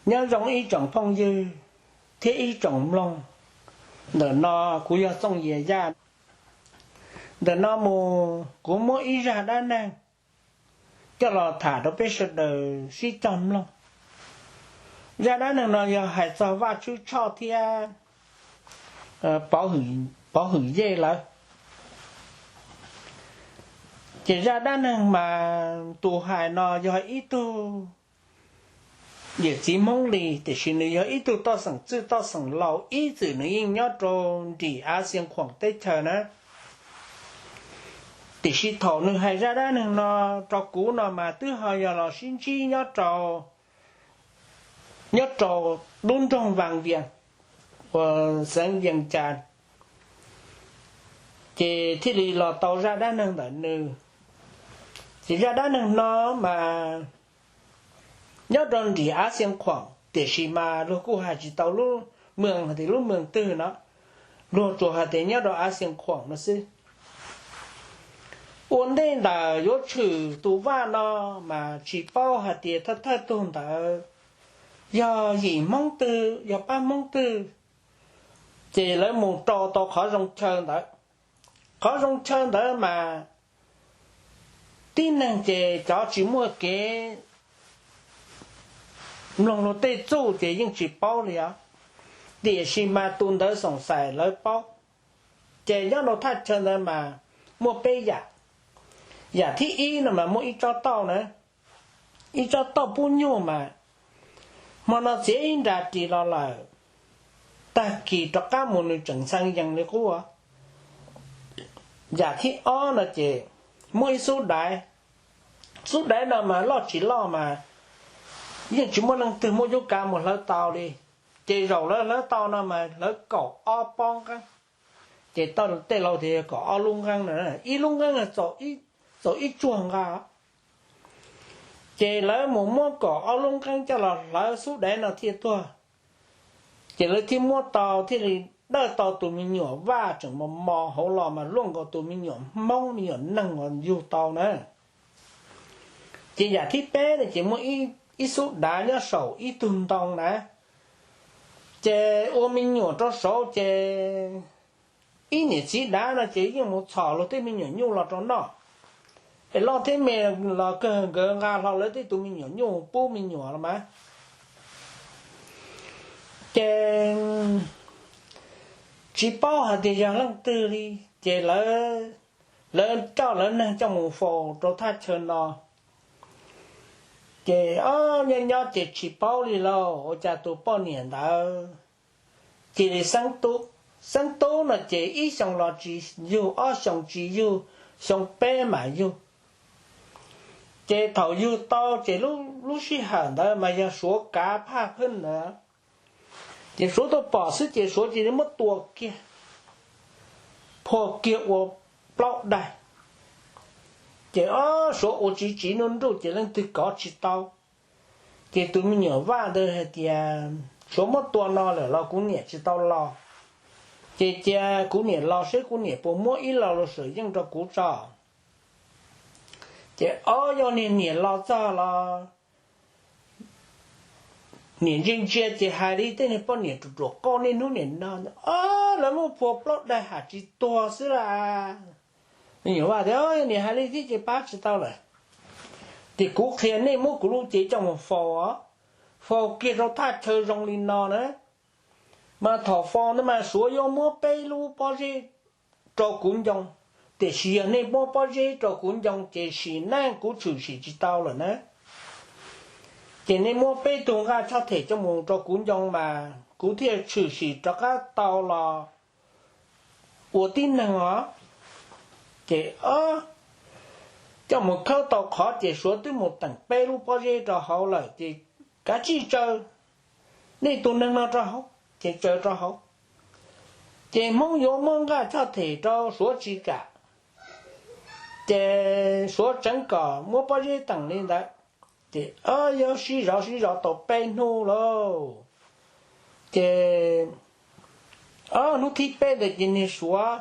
Nyob zoo ib tsoom phooj ywg thiab ib tsoom mloog, ntawm no kuv yog Txooj Yias Yaj. Ntawm no mus kuv muab ib zaj dab neeg coj los tham rau peb sawv daws sib cog mloog. Zaj dab neeg no yog hais txog Vaj Tswb Tshoj thiab Pov Hwm Yej lawm. Ces zaj dab neeg mas tus hais no yog ib tug yawm txiv Hmoob li, tiam sis nws yog ib tug toj xeem txwj toj xeem laus ib txwm nws yeej nyob rau nrim Av Xias Khuam teb chaws na. Tiam sis thaum nws hais zaj dab neeg no rau kuv no mas twb ho yog los sib ntsib nyob rau, nyob rau lub nroog Vaj Vias uas xeev Yees Cas, ces thiaj li los tau zaj dab neeg ntawm nws. Ces zaj dab neeg no mas nyob rau nrim Av Xias Khuam, tiam sis mas luag kuj hais tsis tau lub moos hais tias lub moos twg no, luag tsuas hais tias nyob rau Av Xias Khuam no xwb. Ua ntej ntawm yuav tshwm tus vaj no mas tsis paub hais tias thawj thawj tug ntawd yog yim Hmoob twg, yog pab Hmoob twg, ces lawv mus rau tau qhov zoo chaw ntawd. Qhov zoo chaw ntawd mas tib neeg ces cov tsis muaj kev mloog luag tej txuj ces yeej tsis paub li os. Tiam sis mas tus ntawd xoom xais lawv paub. Ces nyob rau thaj chaw ntawd mas muaj peb yam. Yam thib ib no mas muaj ib tsob tauj na, ib tsob tauj pub nyuj mas hmo no txiav ib nra ris los lawm, tag kis rov qab mus nws tseem ntxhee yees li qub. Yam thib ob no ces muaj ib xub daiv. Xub daiv no mas loj tsis loj mas yeej tsis muaj leej twg muaj cuab kav mus hlawv tau li. Ces zaum lawv hlawv tau no mas hlawv kaum ob pob nqeeb. Ces tej laus tias yog kaum ob lub nqeeb no, ib lub nqeeb txaus ib tsuag nqa. Ces lawv mus muab kaum ob lub nqeeb coj los hlawv xub daiv no thiaj tuag. Ces lawv thiaj muab tau, thiaj li dawj tau tus me nyuam vaj tseem mos mos hauv los mas luaj nkaus tus me nyuam Hmoob me nyuam neeg uas yug tau na. Ces yam thib peb no ces muaj ib xub dav nyob saum ib tug ntoo na. Ces ua me nyuam rau saud ces ib niam txiv dav no ces yeej mus txhom luag tej me nyuam nyuj los rau noj. Es loj thiab me los kawg nkawd nqa hlo lawv tej tus me nyuam nyuj pub me nyuam los mas. Ces tsis paub hais tias yog leej twg li, ces lawv, lawv coj lawv neeg coj mus faus rau thaj chaw no. Ces ob nyob nyob ces tsis paub li lauj, ua cas tus poj niam ntawd cia li xeeb tub. Xeeb tub no ces ib xyoo los tsis yug, ob xyoo tsis yug, xyoo peb mam yug. Ces thaum yug tau ces lub sij hawm ntawd mas yog Suav kav phaj phwj ntawd. Ces Suav tuaj pom xwb ces Suav cia li muab tua kiag, phua kiag ua plaub daig. Ces ob Suav ua tsiv tsiv nruj nruj ces leej twg kov tsis tau. Ces tus me nyuam vaj ntawd hais tias, Suav muab tua no lawm los kuv niam tsis tau los, ces cia kuv niam los seb kuv niam puas muab ib lo lus sam yeej rau kuv tso. Ces ob yog niag niam los txog los niam ntsia ntsia ces hais li tej niag poj niam ruam ruam qauj niaj hnub niam no, Ob, lawv muab phua plaub daig ham tsis tuag xwb las. Me nyuam vaj tias, Yog niam hais li thiab ces pab tsis tau lawm. Ces kuv qhia nej muab kuv lub cev coj mus faus, faus kiag rau thaj chaw zoo li no na. Mas thaum faus ntawd mas Suav yuav muab peb lub pob zeb rau kuv ncoo, tiam sis yog nej muab pob zeb rau kuv ncoo ces sim neej kuv tshwm sim tsis tau lawm na. Ces nej muab peb tug nqaj tshoj them coj mus rau kuv ncoo mas kuv thiaj tshwm sim rov qab tau los ua tib neeg os. Ces coj mus khawb tau qhov ces Suav twb mus teem peb lub pob zeb rau hauv lawm ces kav tsij tsaws nej tus neeg no rau hauv, ces tsaws rau hauv. Ces Hmoob yuav muab nqaj tshoj them rau Suav tsis kam, ces Suav tseev kom muab pob zeb teem li ntawd. Ces yuav sib zov sib zov tau peb hnub lauj. Ces hnub thib peb ntawd ces niag Suav,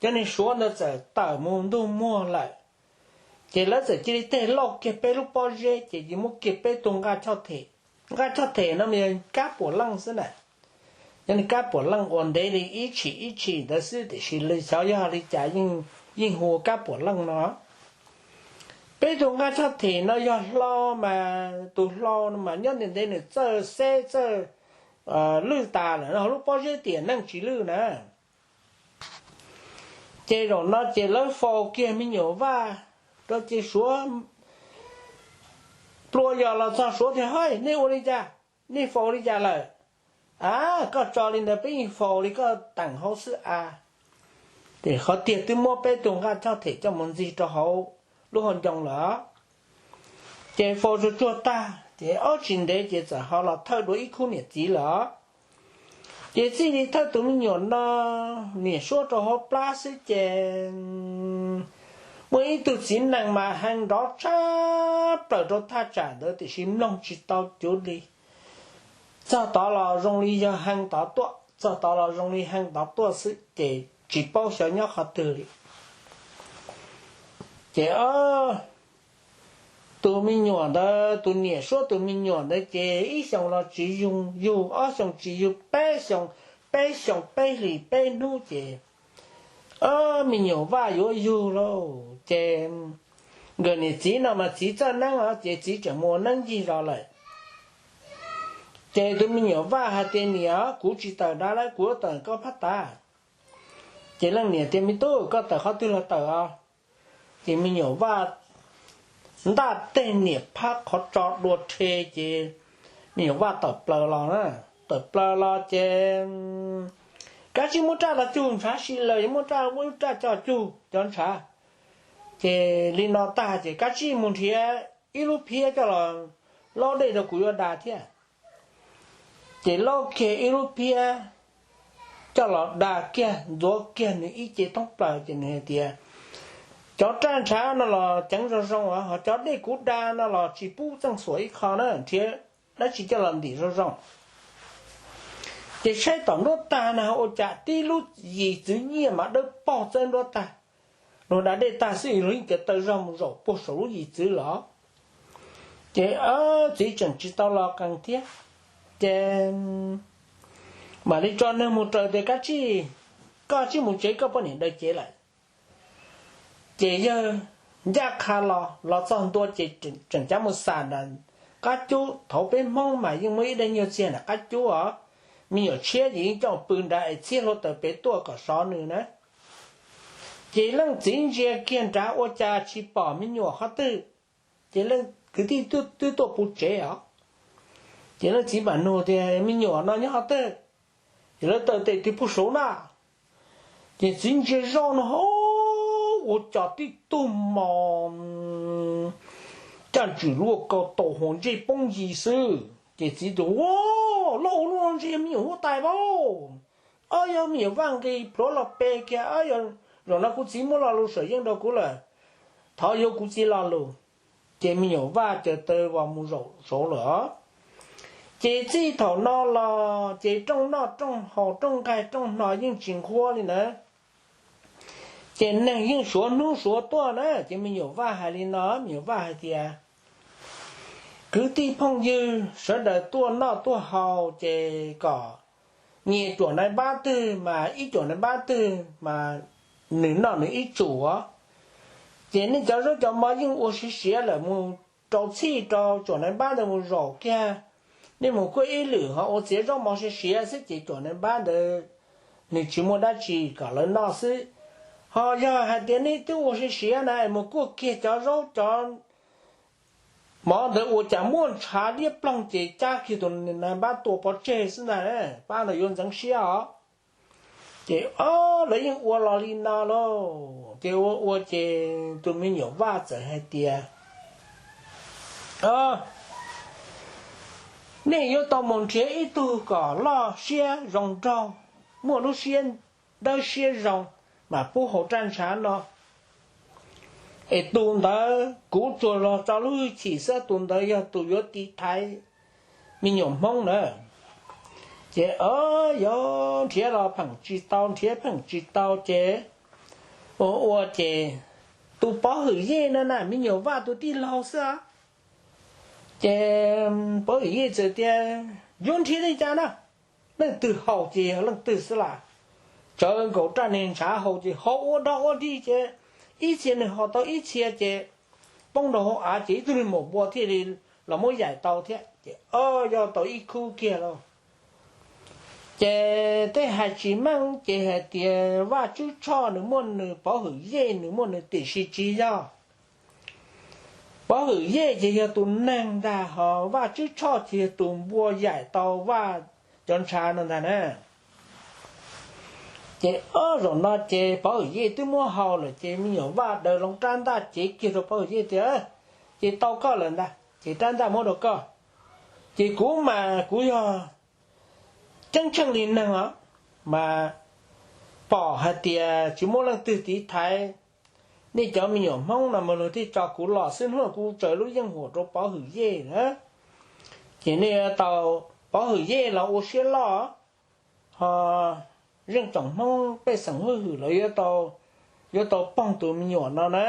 cov niag Suav ntawd txawm tawm mus ntug muag lawm. Ces lawv txawm cia li teg lauj kiag peb lub pob zeb ces cia muab kiag peb tug nqaj tshoj them. nqaj tshoj them no mas yog kab puav leej xwb na. Yog li kab puav leej uas ntev li ib tshim ib tshim ntawd xwb, tiam sis xyov yog li cas yeej hu ua kab puav leej no. Peb tus nqaj tshoj them no yog hlau mas tus hlau no mas nyob ntev ntev nws txawj xeb txawj lwj tas lawm no, lub pob zeb tiam neej tsis lwj na. Ces zaum no ces lawv faus kiag me nyuam vaj rau ces Suav plua yos los txog Suav tias, Hais, nej ua li cas? Nej faus li cas lawm? A, koj tso li ntawd peb yeej faus li koj teem hauv xwb a. Ces qhov tiag twb muab peb tug nqaj tshoj them coj mus ntxig rau hauv lub hauv ncoo lawm. Ces faus tsuag tsuag tag ces ob tsis ntev ces txawm ho los thawj dua ib khub niam txiv lawm. Ces txij li thawj tus me nyuam no, niam suab rau hauv plab xwb ces muaj ib tug txiv nees mas hee nrov tshaj plaws rau thaj tsam ntawd tiam sis mloog tsis tau cuv li. Txog tod los zoo li yog hee tod tuaj, txog tod los zoo li hee tod tuaj xwb ces tsis paub xyov nyob qhov twg li. Ces tus me nyuam ntawd, tus niam suab tus me nyuam ntawd ces ib xyoos los tsis yug, yug ob xyoos tsis yug, peb xyoos, peb xyoos peb hlis peb hnub ces me nyuam vaj yuav yug lauj. Ces nkawd niam txiv no mas txiv txawj neeb os, ces txiv tseem mus ua neeb ncig los lawm. Ces tus me nyuam vaj hais tias, Niam, kuv tsis tawm nrad lawm, kuv yuav tawm koj phab tav. Ces leej niam tias, Me tub, koj tawm qhov twg los tawm os. Ces me nyuam vaj ntaj teg niam phab qhov tso dua rhe ces me nyuam vaj tawm plaws los na. Tawm plaws los ces kab tsij muab raj los cug ntshav si lawm, yuav muab raj, muab lub raj coj cug cov ntshav. Ces li no tag ces kab tsij mus nrhiav ib lub phiab coj los laub dej rau kuv yuav da thiab. Ces laub kiag ib lub phiab coj los da kiag, ntxuav kiag nws ib ce thoob plaws ces nws hais tias, Cov raj ntshav no los ceev zoo zoo os, ho cov dej kuv da no los tsis pub txeej xuam ib qho na, nrhiav dab tsi coj los ntim zoo zoo. Ces saib tom nruab tag no ua cas tib lub yim txwv nyiaj mas dawb paug txawb nruab tag. Luag da dej tag xwb luag yeej cav taw zog mus zaum puag saum lub yim txwv los. Ces txiv tseem tsis tau los qees thiab, ces mam li tso neeg mus raws tias, Kab tsij, koj tsij mus tsev, koj poj niam daws cev lawm. Ces yawg ncaj qha los, los txog ntua ces tseem cav mus xam nram qab cub. Thaum peb Hmoob mas yeej muaj ib daim nyuag txiag nram qab cub os, me nyuam tshiab ces yeej coj pw nrad es txhiab hluav taws pem tuaj kom sov nws na. Ces leej txiv ntsia kiag nrad ua cas tsis pom me nyuam qhov twg, ces leej kwv tij twb tuaj puv tsev os. Ces leej txiv mam nug tias, Me nyuam no nyob qhov twg? Ces lawv taw tes tig puag saud na. Ces txiv ntsia zoj no ho ua cas tib tug mos caj ntswm luaj kaus taum hauv ntsej poob yis xwb. Ces txiv tias, Ua, loj ua luaj no ntshe yog me nyuam huab tais lauj. Ob, yog me nyuam vaj nqis plhuav los pe kiag, ob, yog zaum no kuv txiv muab lo lus sawm yeej rau kuv lawm, thov yuav kuv txiv lo lus. Ces me nyuam vaj cav taw vos mus zaum saud lawm. Ces txij thaum no los ces rooj noj rooj haus rooj nqaij rooj hno yeej tsis nqhuab li na. Ces neeg yeej suav hnub suav tuaj na. Ces me nyuam vaj hais li no, me nyuam vaj hais tias, Kwv tij phooj ywg sawv daws tuaj noj tuaj haus ces kom nyias cuam nais npab twg mas ib cuam nais npab twg mas nws noj nws ib tsum. Ces nej cov zaub cov mov yeej ua siav siav lawm, mus rau txhij rau cuam nais npab ntawd mus zaum kiag, nej mus kuaj ib lwm ho ua txiav zaub mov siav siav xwb ces cuam nais npab ntawd nws tsis muaj dab tsi kom lawv noj xwb. Ho yog hais tias nej twb ua siav siav na es mus kuaj kiag cov zaub cov mov ntawd ua cas muaj ntshav liab ploog ces cab kiag tus nais npab tua pov tseg xwb ntag, pab ntawd yuav ntxeev siab os. Ces lawv yeej ua los li no lauj. Ces ua ua ces tus me nyuam vaj txawm hais tias, Nej yuav tau mus nrhiav ib tug kom loj siab zoo nraug, muaj lub siab dawb siab zoo, mas pub hauv raj ntshav no. Es tus ntawd kuv tsuas los tso lub hwj chim xwb, tus ntawd yog tus yuav tiv thaiv me nyuam Hmoob na. Ces yog nrhiav los pheem tsis tau, nrhiav pheem tsis tau ces ua ua ces tus Pov Hwm Yej no na, me nyuam vaj tus tij laug xwb, Ces Pov Hwm Yej txawm tias, yuav nrhiav li cas na, leej twg haus ces yog leej twg xwb las. Tsawv nkaus raj niag ntshav haus ces haus ua dog ua dig ces ib txhia nws haus tau ib txhia ces poob rau hauv av ces ib tug niag maum npua thiaj li los muab yaim tau thiab ces o, yog tau ib khub kiag lauj. Ces tej hais tsis meej ces hais tias Vaj Tswb Tshoj nws muaj nws, Pov Hwm Yej nws muaj nws, tiam sis tsis yog. Pov Hwm Yej ces yog tus neeg ntag, ho Vaj Tswb Tshoj ces yog tus npua yaim tau Vaj cov ntshav no ntag na. Ces ob zaum no ces Pov Hwm Yej twb muab haus lawm ces me nyuam Vaj daws loo rab ntaj cev kiag rau Pov Hwm Yej tias, ces tau koj lawm ntag, ces rab ntaj muab rau koj. Ces kuv mas kuv yog ceeb tsheej li neeg os, mas pom hais tias tsis muaj leej twg tiv thaiv nej cov me nyuam Hmoob no mas luag thiaj tso kuv los xwb, hnub no kuv tsaws lub yeej huam rau Pov Hwm Yej na. Ces nej yuav tau, Pov Hwm Yej los ua siab loj, ho zeej tsoom Hmoob pej xeem hwj hwm los yuav tau, yuav tau poog tus me nyuam no na.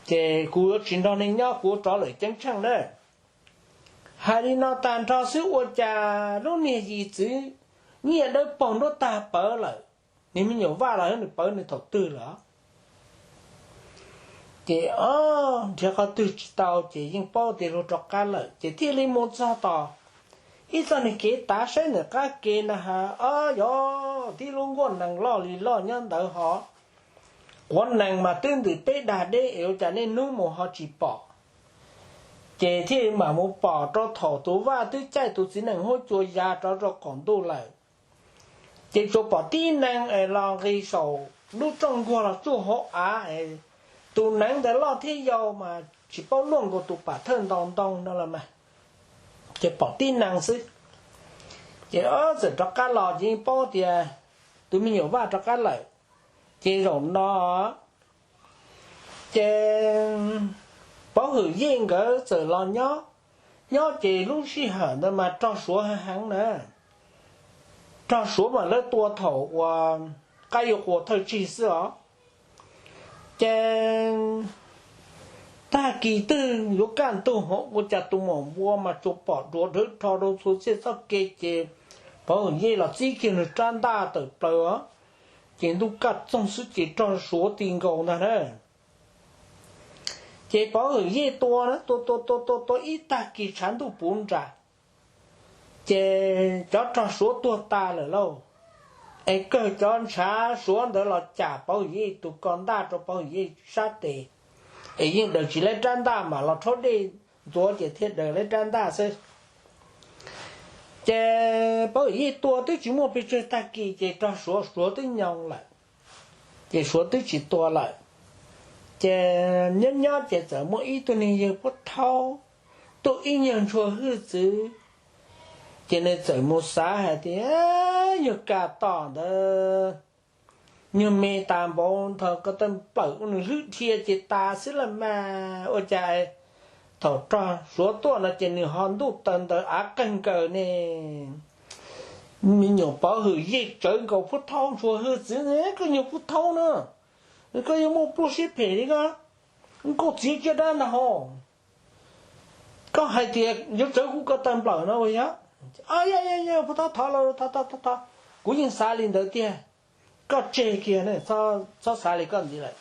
Ces kuv yuav tsis nrog nej nyob, kuv yuav rov lawm ceeb tsheej na. Hais li no tag nrho xwb ua cas lub niag yim txwv nyiaj dawb paug nruab tag pawv lawm, niag me nyuam Vaj los nws pawv nws thaum twg lawm. Ces o, nrhiav qhov twg tsis tau ces yeej paub tias luag rov qab lawm ces thiaj li mus txog tom ib txoj niag kev tav saib ntawm qab ke na has o, yog tib lub nkuaj nees loj li loj nyob ntawd ho quav nees mas twb ntws peb dag deb es ua cas niaj hnub mus ho tsis pom. Ces thiaj mam mus pom rau thaum tus Vaj twb caij tus txiv nees huab cua ya rov rau qaum ntuj lawm. Ces tsuas pom tib nees es los nqis saum lub rooj nkuaj los tsuj hauv av es tus nees ntawd loj thiab yau mas tsis paub luaj nkaus tus pam thawj ntau ntoo no los mas, ces pom tib nees xwb. Ces txawm rov qab los ces yeej paub tias tus me nyuam Vaj rov qab lawm. Ces zaum no ces Pov Hwm Yej nkawd txawm los nyob, nyob ces lub sij hawm ntawd mas rog Suav heev heev na, rog Suav mas lawv tua thaum uas qab yuav qua thawj tsig xwb os. Ces tag kis twg yuav kaj ntug ho ua cas tus maum npua mas tsuas pom duav dawb rho rau txhua txhia txoj kev ces Pov Hwm Yej los txib kiag nws rab ntaj tawm plaws os. Ces ntuj kaj txoog xwb ces rog Suav ti nkaus ntag na. Ces Pov Hwm Yej tua na, tua tua tua tua tua ib tag kis tshav ntuj puv nram, ces cov rog Suav tuag tas lawm lauj. Es kawg cov ntshav Suav ntawd los cam Pov Hwm Yej tus ko ntaj rau Pov Hwm Yej sab tes, es yeej daws tsis laib rab ntaj mam los rhaub dej ntxuav ces thiaj daws laib rab ntaj xwb. Ces Pov Hwm Yej tua twb tsis muaj pes tsawg tag kis ces rog Suav, Suav twb nyoo lawm, ces Suav twb tsis tua lawm. Ces nyob nyob ces txawm muaj ib tug niag yawg Phub Thaub tuaj ib nyuag ntshua hwj txwv, ces nws txawm mus xav hais tias nyuag kas tom ntawd nyuag me tas npaum nthos ko taw nplawm ua nws hlwb dhia ces tas xwb los mas ua cas thaum rog Suav tuaj no ces nws ho ntuj taw ntawd av qeeg nkaws ne. Me nyuam Pov Hwm Yej tsawv nkaus Phub Thaub ntshua hwj txwv, koj nyuag Phub Thaub na, koj yuav muaj pluaj siab phem li koj, nkauj txiav tsiaj dab ntag hos. Koj hais tias yuav tsawv kuv ko taw nplawm no ua yog, yog yog yog Phub Thaub thov los thov thov thov, kuv yeej xav li ntawd tiag. Koj tseg kiag ne, txhob xav li koj ntxiv lawm.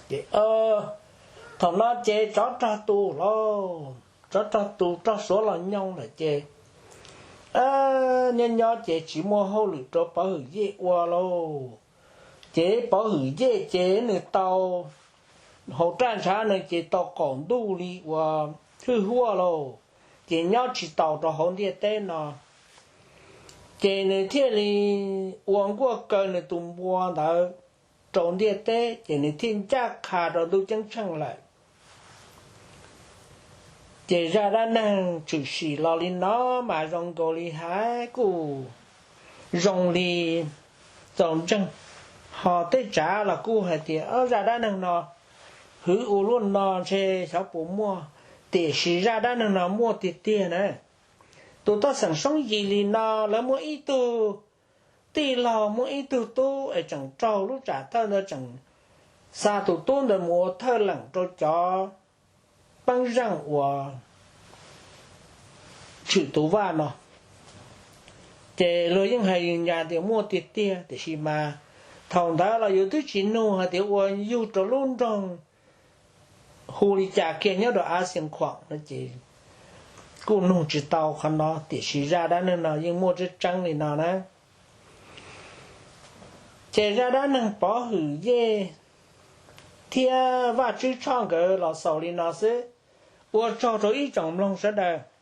Ces thaum no ces tsov rog tus lauj, tsov rog tus rog Suav los nyoo lawm ces nyob nyob ces tsis muaj hauj lwm rau Pov Hwm Yej ua lauj. Ces Pov Hwm Yej ces nws tau, hauv raj ntshav no ces tau qaum ntuj li uas hwj huaj lauj, ces nyob tsis taus rau hauv ntiaj teb no. Ces nws thiaj li ua nkuaj kaw nws tus npua ntawd rau ntiaj teb, ces nws thiaj ncaj qha rau ntuj ceeb tsheej lawm. Ces zaj dab neeg tshwm sim los li no mas zoo nkaus li hais kuj zoo li txaus ntseeg, ho tej tsav los kuj hais tias zaj dab neeg no hwv ua luaj no ntshe xyov puas muaj, tiam sis zaj dab neeg no muaj tiag tiag na. Tus toj xeem Soob Yis li no lawv muaj ib tug tij laug muaj ib tug tub es tseem raug lub tsam thawj ntawd tseem xa tus tub ntawd mus ua thawj leem rau cov peeb zeej uas swm tus vaj no. Ces luag yeej hais yws nyas tias muaj tiag tiag, tiam sis mas thaum ntawd los yus twb tsis nug hais tias ua yug rau lub nroog hu li cas kiag nyob rau Av Xias Khuam no ces kuj nug tsis tau qhov no, tiam sis zaj dab neeg no yeej muaj tseeb tseeb li no na. Ces zaj dab neeg Pov Hwm Yej thiab Vaj Tswb Tshoj nkawd los xaus li no xwb. Ua tsaug rau ib tsoom mloog sawv daws.